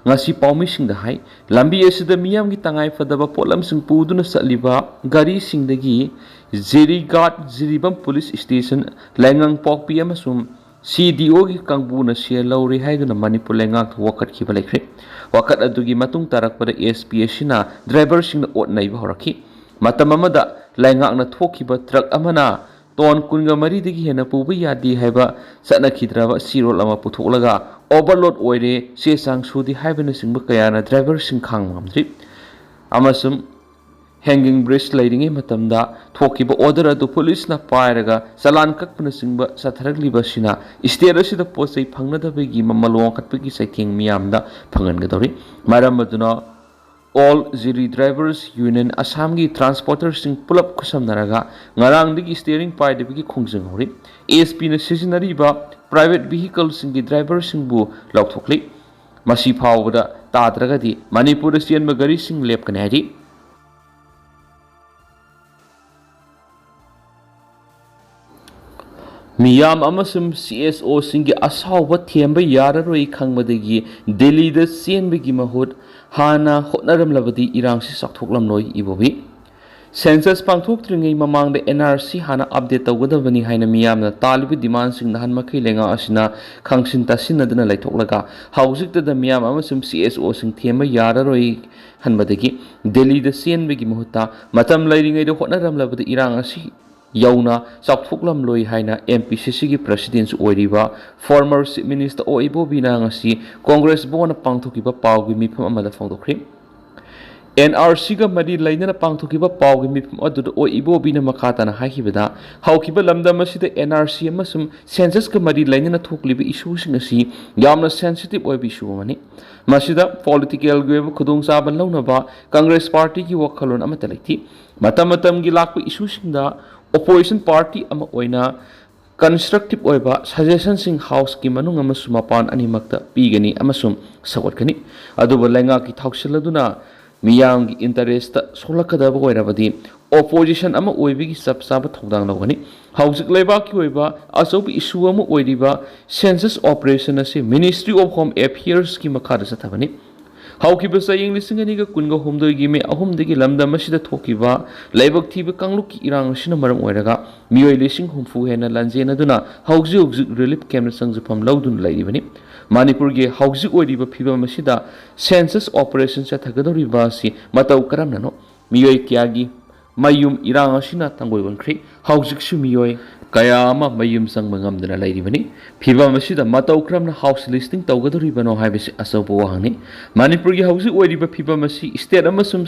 ꯉꯁꯤ ꯄꯥꯎꯃꯤꯁꯤꯡꯗ ꯍꯥꯏ, ꯂꯝꯕꯤ ꯑꯁꯤꯗ ꯃꯤꯌꯥꯝꯒꯤ ꯇꯉꯥꯏꯐꯗꯕ ꯄꯣꯠꯂꯝꯁꯤꯡ ꯄꯨꯗꯨꯅ ꯆꯠꯂꯤꯕ ꯒꯥꯔꯤꯁꯤꯡꯗꯒꯤ ꯖꯤꯔꯤꯒꯥꯠ, ꯖꯤꯔꯤꯕꯥꯝ ꯄꯨꯂꯤꯁ ꯁ꯭ꯇꯦꯁꯟ, ꯂꯥꯏꯉꯪꯄꯣꯛꯄꯤ ꯑꯃꯁꯨꯡ ꯁꯤ ꯗꯤ ꯑꯣꯒꯤ ꯀꯥꯡꯕꯨꯅ ꯁꯦꯜ ꯂꯧꯔꯦ ꯍꯥꯏꯗꯨꯅ ꯃꯅꯤꯄꯨꯔ ꯂꯩꯉꯥꯛꯇ ꯋꯥꯀꯠꯈꯤꯕ ꯂꯩꯈ꯭ꯔꯦ꯫ ꯋꯥꯀꯠ ꯑꯗꯨꯒꯤ ꯃꯇꯨꯡ ꯇꯥꯔꯛꯄꯗ ꯑꯦꯁ ꯄꯤ ꯑꯁꯤꯅ ꯗ꯭ꯔꯥꯏꯚꯔꯁꯤꯡꯅ ꯑꯣꯠ ꯅꯩꯕ ꯍꯧꯔꯛꯈꯤ꯫ ꯃꯇꯝ ꯑꯃꯗ ꯂꯩꯉꯥꯛꯅ ꯊꯣꯛꯈꯤꯕ ꯇ꯭ꯔꯛ ꯑꯃꯅ ꯇꯣꯟ ꯀꯨꯟꯒ ꯃꯔꯤꯗꯒꯤ ꯍꯦꯟꯅ ꯄꯨꯕ ꯌꯥꯗꯦ ꯍꯥꯏꯕ ꯆꯠꯅꯈꯤꯗ꯭ꯔꯕ ꯆꯦꯔꯣꯜ ꯑꯃ ꯄꯨꯊꯣꯛꯂꯒ, ꯑꯣꯚꯔꯂꯣꯗ ꯑꯣꯏꯔꯦ, ꯆꯦ ꯆꯥꯡ ꯁꯨꯗꯦ ꯍꯥꯏꯕꯅꯆꯤꯡꯕ ꯀꯌꯥꯅ ꯗ꯭ꯔꯥꯏꯚꯔꯁꯤꯡ ꯈꯥꯡꯕ ꯉꯝꯗ꯭ꯔꯤ꯫ ꯑꯃꯁꯨꯡ ꯍꯦꯡꯒꯤꯡ ꯕ꯭ꯔꯤꯖ ꯂꯩꯔꯤꯉꯩ ꯃꯇꯝꯗ ꯊꯣꯛꯈꯤꯕ ꯑꯣꯔꯗꯔ ꯑꯗꯨ ꯄꯨꯂꯤꯁꯅ ꯄꯥꯏꯔꯒ ꯆꯂꯥꯟ ꯀꯛꯄꯅꯆꯤꯡꯕ ꯆꯠꯊꯔꯛꯂꯤꯕ ꯑꯁꯤꯅ ꯁ꯭ꯇꯦꯠ ꯑꯁꯤꯗ ꯄꯣꯠ ꯆꯩ ꯐꯪꯅꯗꯕꯒꯤ ꯃꯃꯜ ꯋꯥꯡꯈꯠꯄꯒꯤ ꯆꯩꯊꯦꯡ ꯃꯤꯌꯥꯝꯗ ꯐꯪꯍꯟꯒꯗꯧꯔꯤ꯫ ꯃꯔꯝ ꯑꯗꯨꯅ All Jiri Drivers Union ꯑꯁꯥꯝꯒꯤ ꯇ꯭ꯔꯥꯟꯁꯄꯣꯔꯇꯔꯁꯤꯡ ꯄꯨꯂꯞ ꯈꯨꯠꯁꯝꯅꯔꯒ ꯉꯔꯥꯡꯗꯒꯤ ꯁ꯭ꯇꯤꯌꯔꯤꯡ ꯄꯥꯏꯗꯕꯒꯤ ꯈꯣꯡꯖꯪ ꯍꯧꯔꯤ꯫ ꯑꯦꯁ ꯄꯤꯅ ꯁꯤꯖꯤꯟꯅꯔꯤꯕ ꯄ꯭ꯔꯥꯏꯚꯦꯠ ꯚꯤꯍꯤꯀꯜꯁꯤꯡꯒꯤ ꯗ꯭ꯔꯥꯏꯚꯔꯁꯤꯡꯕꯨ ꯂꯥꯎꯊꯣꯛꯂꯤ꯫ ꯃꯁꯤ ꯐꯥꯎꯕꯗ ꯇꯥꯗ꯭ꯔꯒꯗꯤ ꯃꯅꯤꯄꯨꯔꯗ ꯆꯦꯟꯕ ꯒꯥꯔꯤꯁꯤꯡ ꯂꯦꯞꯀꯅꯤ ꯍꯥꯏꯔꯤ꯫ ꯃꯤꯌꯥꯝ ꯑꯃꯁꯨꯡ ꯁꯤ ꯑꯦꯁ ꯑꯣꯁꯤꯡꯒꯤ ꯑꯁꯥꯎꯕ ꯊꯦꯝꯕ ꯌꯥꯔꯔꯣꯏ ꯈꯪꯕꯗꯒꯤ ꯗꯤꯜꯂꯤꯗ ꯆꯦꯟꯕꯒꯤ ꯃꯍꯨꯠ ꯍꯥꯟꯅ ꯍꯣꯠꯅꯔꯝꯂꯕꯗꯤ ꯏꯔꯥꯡꯁꯤ ꯆꯥꯎꯊꯣꯛꯂꯝꯂꯣꯏ ꯏꯕꯣꯕꯤ꯫ ꯁꯦꯟꯁꯁ ꯄꯥꯡꯊꯣꯛꯇ꯭ꯔꯤꯉꯩ ꯃꯃꯥꯡꯗ ꯑꯦꯟ ꯑꯥꯔ ꯁꯤ ꯍꯥꯟꯅ ꯑꯞꯗꯦꯠ ꯇꯧꯒꯗꯕꯅꯤ ꯍꯥꯏꯅ ꯃꯤꯌꯥꯝꯅ ꯇꯥꯜꯂꯤꯕ ꯗꯤꯃꯥꯟꯁꯤꯡ ꯅꯍꯥꯟ ꯃꯈꯩ ꯂꯩꯉꯥꯛ ꯑꯁꯤꯅ ꯈꯪꯁꯤꯟ ꯇꯥꯁꯤꯟꯅꯗꯨꯅ ꯂꯩꯊꯣꯛꯂꯒ ꯍꯧꯖꯤꯛꯇꯗ ꯃꯤꯌꯥꯝ ꯑꯃꯁꯨꯡ ꯁꯤ ꯑꯦꯁ ꯑꯣꯁꯤꯡ ꯊꯦꯝꯕ ꯌꯥꯔꯔꯣꯏ ꯈꯟꯕꯗꯒꯤ ꯗꯤꯜꯂꯤꯗ ꯆꯦꯟꯕꯒꯤ ꯃꯍꯨꯠꯇ ꯃꯇꯝ ꯂꯩꯔꯤꯉꯩꯗ ꯍꯣꯠꯅꯔꯝꯂꯕꯗꯤ ꯏꯔꯥꯡ ꯑꯁꯤ ꯌꯧꯅ ꯆꯥꯎꯊꯣꯛꯂꯝꯂꯣꯏ ꯍꯥꯏꯅ ꯑꯦꯝ ꯄꯤ ꯁꯤ ꯁꯤꯒꯤ ꯄ꯭ꯔꯁꯤꯗꯦꯟꯁꯨ ꯑꯣꯏꯔꯤꯕ ꯐꯣꯔꯃꯔ ꯆꯤꯐ ꯃꯤꯅꯤꯁꯇꯔ ꯑꯣ ꯏꯕꯣꯕꯤꯅ ꯉꯁꯤ ꯀꯣꯡꯒ꯭ꯔꯦꯁ ꯚꯕꯟꯗ ꯄꯥꯡꯊꯣꯛꯈꯤꯕ ꯄꯥꯎꯒꯤ ꯃꯤꯐꯝ ꯑꯃꯗ ꯐꯣꯡꯗꯣꯛꯈ꯭ꯔꯤ꯫ ꯑꯦꯟ ꯑꯥꯔ ꯁꯤꯒ ꯃꯔꯤ ꯂꯩꯅꯅ ꯄꯥꯡꯊꯣꯛꯈꯤꯕ ꯄꯥꯎꯒꯤ ꯃꯤꯐꯝ ꯑꯗꯨꯗ ꯑꯣꯏ ꯏꯕꯣꯕꯤꯅ ꯃꯈꯥ ꯇꯥꯅ ꯍꯥꯏꯈꯤꯕꯗ, ꯍꯧꯈꯤꯕ ꯂꯝꯗꯝ ꯑꯁꯤꯗ ꯑꯦꯟ ꯑꯥꯔ ꯁꯤ ꯑꯃꯁꯨꯡ ꯁꯦꯟꯁꯁꯀ ꯃꯔꯤ ꯂꯩꯅꯅ ꯊꯣꯛꯂꯤꯕ ꯏꯁꯨꯁꯤꯡ ꯑꯁꯤ ꯌꯥꯝꯅ ꯁꯦꯟꯁꯤꯇꯤꯚ ꯑꯣꯏꯕ ꯏꯁꯨ ꯑꯃꯅꯤ꯫ ꯃꯁꯤꯗ ꯄꯣꯂꯤꯇꯤꯀꯦꯜꯒꯤ ꯑꯣꯏꯕ ꯈꯨꯗꯣꯡꯆꯥꯕ ꯂꯧꯅꯕ ꯀꯪꯒ꯭ꯔꯦꯁ ꯄꯥꯔꯇꯤꯒꯤ ꯋꯥꯈꯜꯂꯣꯟ ꯑꯃꯠꯇ ꯂꯩꯇꯦ꯫ ꯃꯇꯝ ꯃꯇꯝꯒꯤ ꯂꯥꯛꯄ ꯏꯁꯨꯁꯤꯡꯗ ꯑꯣꯄꯣꯖꯤꯁꯟ ꯄꯥꯔꯇꯤ ꯑꯃ ꯑꯣꯏꯅ ꯀꯟꯁꯇ꯭ꯔꯛꯇꯤꯚ ꯑꯣꯏꯕ ꯁꯖꯦꯁꯟꯁꯤꯡ ꯍꯥꯎꯁꯀꯤ ꯃꯅꯨꯡ ꯑꯃꯁꯨꯡ ꯃꯄꯥꯟ ꯑꯅꯤꯃꯛꯇ ꯄꯤꯒꯅꯤ ꯑꯃꯁꯨꯡ ꯁꯧꯒꯠꯀꯅꯤ꯫ ꯑꯗꯨꯕꯨ ꯂꯩꯉꯥꯛꯀꯤ ꯊꯧꯁꯤꯜ ꯑꯗꯨꯅ ꯃꯤꯌꯥꯝꯒꯤ ꯏꯟꯇꯔꯦꯁꯇ ꯁꯣꯛꯂꯛꯀꯗꯕ ꯑꯣꯏꯔꯕꯗꯤ ꯑꯣꯄꯣꯖꯤꯁꯟ ꯑꯃ ꯑꯣꯏꯕꯒꯤ ꯆꯞ ꯆꯥꯕ ꯊꯧꯗꯥꯡ ꯂꯧꯒꯅꯤ꯫ ꯍꯧꯖꯤꯛ ꯂꯩꯕꯥꯛꯀꯤ ꯑꯣꯏꯕ ꯑꯆꯧꯕ ꯏꯁꯨ ꯑꯃ ꯑꯣꯏꯔꯤꯕ ꯁꯦꯟꯁꯁ ꯑꯣꯄꯔꯦꯁꯟ ꯑꯁꯤ ꯃꯤꯅꯤꯁꯇ꯭ꯔꯤ ꯑꯣꯐ ꯍꯣꯝ ꯑꯦꯐꯤꯌꯔꯁꯀꯤ ꯃꯈꯥꯗ ꯆꯠꯊꯕꯅꯤ꯫ ꯍꯧꯈꯤꯕ ꯆꯌꯦꯡ ꯂꯤꯁꯤꯡ ꯑꯅꯤꯒ ꯀꯨꯟꯒ ꯍꯨꯝꯗꯣꯏꯒꯤ ꯃꯦ ꯑꯍꯨꯝꯗꯒꯤ ꯂꯝꯗꯝ ꯑꯁꯤꯗ ꯊꯣꯛꯈꯤꯕ ꯂꯥꯏꯕꯛ ꯊꯤꯕ ꯀꯥꯡꯂꯨꯞꯀꯤ ꯏꯔꯥꯡ ꯑꯁꯤꯅ ꯃꯔꯝ ꯑꯣꯏꯔꯒ ꯃꯤꯑꯣꯏ ꯂꯤꯁꯤꯡ ꯍꯨꯝꯐꯨ ꯍꯦꯟꯅ ꯂꯥꯟꯖꯦꯟꯅꯗꯨꯅ ꯍꯧꯖꯤꯛ ꯍꯧꯖꯤꯛ ꯔꯤꯂꯤꯐ ꯀꯦꯝꯞꯇ ꯆꯪꯖꯐꯝ ꯂꯧꯗꯨꯅ ꯂꯩꯔꯤꯕꯅꯤ꯫ ꯃꯅꯤꯄꯨꯔꯒꯤ ꯍꯧꯖꯤꯛ ꯑꯣꯏꯔꯤꯕ ꯐꯤꯕꯝ ꯑꯁꯤꯗ ꯁꯦꯟꯁꯁ ꯑꯣꯄꯔꯦꯁꯟ ꯆꯠꯊꯒꯗꯧꯔꯤꯕ ꯑꯁꯤ ꯃꯇꯧ ꯀꯔꯝꯅꯅꯣ? ꯃꯤꯑꯣꯏ ꯀꯌꯥꯒꯤ ꯃꯌꯨꯝ ꯏꯔꯥꯡ ꯑꯁꯤꯅ ꯇꯪꯒꯣꯏ ꯑꯣꯟꯈ꯭ꯔꯦ꯫ ꯍꯧꯖꯤꯛꯁꯨ ꯃꯤꯑꯣꯏ ꯀꯌꯥ ꯑꯃ ꯃꯌꯨꯝ ꯆꯪꯕ ꯉꯝꯗꯅ ꯂꯩꯔꯤꯕꯅꯤ꯫ ꯐꯤꯕꯝ ꯑꯁꯤꯗ ꯃꯇꯧ ꯀꯔꯝꯅ ꯍꯥꯎꯁ ꯂꯤꯁꯇꯤꯡ ꯇꯧꯒꯗꯧꯔꯤꯕꯅꯣ ꯍꯥꯏꯕꯁꯤ ꯑꯆꯧꯕ ꯋꯥꯍꯪꯅꯤ꯫ ꯃꯅꯤꯄꯨꯔꯒꯤ ꯍꯧꯖꯤꯛ ꯑꯣꯏꯔꯤꯕ ꯐꯤꯕꯝ ꯑꯁꯤ ꯁ꯭ꯇꯦꯠ ꯑꯃꯁꯨꯡ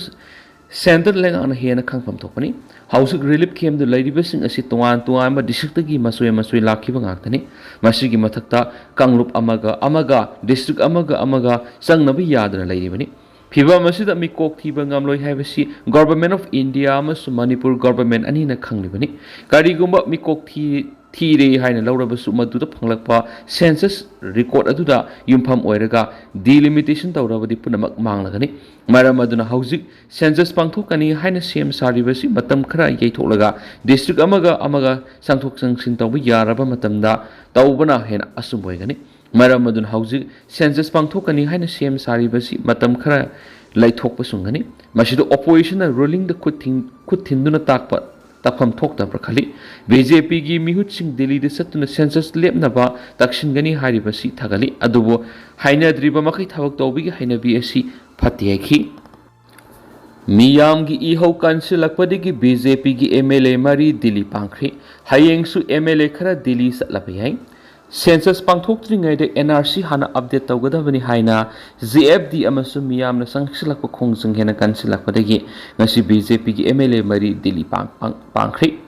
ꯁꯦꯟꯇꯔ ꯂꯩꯉꯥꯛꯅ ꯍꯦꯟꯅ ꯈꯪꯐꯝ ꯊꯣꯛꯄꯅꯤ꯫ ꯍꯧꯖꯤꯛ ꯔꯤꯂꯤꯐ ꯀꯦꯝꯞꯇ ꯂꯩꯔꯤꯕꯁꯤꯡ ꯑꯁꯤ ꯇꯣꯉꯥꯟ ꯇꯣꯉꯥꯟꯕ ꯗꯤꯁꯇ꯭ꯔꯤꯛꯇꯒꯤ ꯃꯆꯣꯏ ꯃꯆꯣꯏ ꯂꯥꯛꯈꯤꯕ ꯉꯥꯛꯇꯅꯤ꯫ ꯃꯁꯤꯒꯤ ꯃꯊꯛꯇ ꯀꯥꯡꯂꯨꯞ ꯑꯃꯒ ꯑꯃꯒ, ꯗꯤꯁꯇ꯭ꯔꯤꯛ ꯑꯃꯒ ꯑꯃꯒ ꯆꯪꯅꯕ ꯌꯥꯗꯅ ꯂꯩꯔꯤꯕꯅꯤ꯫ ꯐꯤꯕꯝ ꯑꯁꯤꯗ ꯃꯤꯀꯣꯛ ꯊꯤꯕ ꯉꯝꯂꯣꯏ ꯍꯥꯏꯕꯁꯤ Government of India ꯑꯃꯁꯨꯡ ꯃꯅꯤꯄꯨꯔ ꯒꯣꯚꯔꯟꯃꯦꯟꯠ ꯑꯅꯤꯅ ꯈꯪꯂꯤꯕꯅꯤ꯫ ꯀꯔꯤꯒꯨꯝꯕ ꯃꯤꯀꯣꯛ ꯊꯤ-, ꯊꯤꯔꯦ ꯍꯥꯏꯅ ꯂꯧꯔꯕꯁꯨ, ꯃꯗꯨꯗ ꯐꯪꯂꯛꯄ ꯁꯦꯟꯁꯁ ꯔꯦꯀꯣꯔꯗ ꯑꯗꯨꯗ ꯌꯨꯝꯐꯝ ꯑꯣꯏꯔꯒ ꯗꯤꯂꯤꯃꯤꯇꯦꯁꯟ ꯇꯧꯔꯕꯗꯤ ꯄꯨꯝꯅꯃꯛ ꯃꯥꯡꯂꯒꯅꯤ꯫ ꯃꯔꯝ ꯑꯗꯨꯅ ꯍꯧꯖꯤꯛ ꯁꯦꯟꯁꯁ ꯄꯥꯡꯊꯣꯛꯀꯅꯤ ꯍꯥꯏꯅ ꯁꯦꯝ ꯁꯥꯔꯤꯕꯁꯤ ꯃꯇꯝ ꯈꯔ ꯌꯩꯊꯣꯛꯂꯒ ꯗꯤꯁꯇ꯭ꯔꯤꯛ ꯑꯃꯒ ꯑꯃꯒ ꯆꯪꯊꯣꯛ ꯆꯪꯁꯤꯟ ꯇꯧꯕ ꯌꯥꯔꯕ ꯃꯇꯝꯗ ꯇꯧꯕꯅ ꯍꯦꯟꯅ ꯑꯆꯨꯝꯕ ꯑꯣꯏꯒꯅꯤ꯫ ꯃꯔꯝ ꯑꯗꯨꯅ ꯍꯧꯖꯤꯛ ꯁꯦꯟꯁꯁ ꯄꯥꯡꯊꯣꯛꯀꯅꯤ ꯍꯥꯏꯅ ꯁꯦꯝ ꯁꯥꯔꯤꯕꯁꯤ ꯃꯇꯝ ꯈꯔ ꯂꯩꯊꯣꯛꯄ ꯆꯨꯝꯒꯅꯤ꯫ ꯃꯁꯤꯗ ꯑꯣꯄꯣꯖꯤꯁꯟꯅ ꯔꯨꯂꯤꯡꯗ ꯈꯨꯠ ꯊꯤꯡ-, ꯈꯨꯠ ꯊꯤꯟꯗꯨꯅ ꯇꯥꯛꯄ ꯇꯥꯛꯐꯝ ꯊꯣꯛꯇꯕ꯭ꯔꯥ ꯈꯜꯂꯤ꯫ ꯕꯤ ꯖꯦ ꯄꯤꯒꯤ ꯃꯤꯍꯨꯠꯁꯤꯡ ꯗꯤꯜꯂꯤꯗ ꯆꯠꯇꯨꯅ ꯁꯦꯟꯁꯁ ꯂꯦꯞꯅꯕ ꯇꯛꯁꯤꯟꯒꯅꯤ ꯍꯥꯏꯔꯤꯕꯁꯤ ꯊꯥꯒꯠꯂꯤ꯫ ꯑꯗꯨꯕꯨ ꯍꯥꯏꯅꯗ꯭ꯔꯤꯕ ꯃꯈꯩ ꯊꯕꯛ ꯇꯧꯕꯒꯤ ꯍꯩꯅꯕꯤ ꯑꯁꯤ ꯐꯠꯇꯦ ꯍꯥꯏꯈꯤ꯫ ꯃꯤꯌꯥꯝꯒꯤ ꯏꯍꯧ ꯀꯟꯁꯤꯜꯂꯛꯄꯗꯒꯤ ꯕꯤ ꯖꯦ ꯄꯤꯒꯤ ꯑꯦꯝ ꯑꯦꯜ ꯑꯦ ꯃꯔꯤ ꯗꯤꯜꯂꯤ ꯄꯥꯡꯈ꯭ꯔꯦ꯫ ꯍꯌꯦꯡꯁꯨ ꯑꯦꯝ ꯑꯦꯜ ꯑꯦ ꯈꯔ ꯗꯤꯜꯂꯤ ꯆꯠꯂꯕ ꯌꯥꯏ꯫ Census ꯄꯥꯡꯊꯣꯛꯇ꯭ꯔꯤꯉꯩꯗ N R C ꯍꯥꯟꯅ update ꯇꯧꯒꯗꯕꯅꯤ ꯍꯥꯏꯅ J F D ꯑꯃꯁꯨꯡ ꯃꯤꯌꯥꯝꯅ ꯆꯪꯁꯤꯜꯂꯛꯄ ꯈꯣꯡꯖꯪ ꯍꯦꯟꯅ ꯀꯟꯁꯤꯜꯂꯛꯄꯗꯒꯤ ꯉꯁꯤ B J P ꯒꯤ M L A ꯃꯔꯤ ꯗꯤꯜꯂꯤ ꯄꯥꯡ-, ꯄꯥꯡ-, ꯄꯥꯡꯈ꯭ꯔꯦ꯫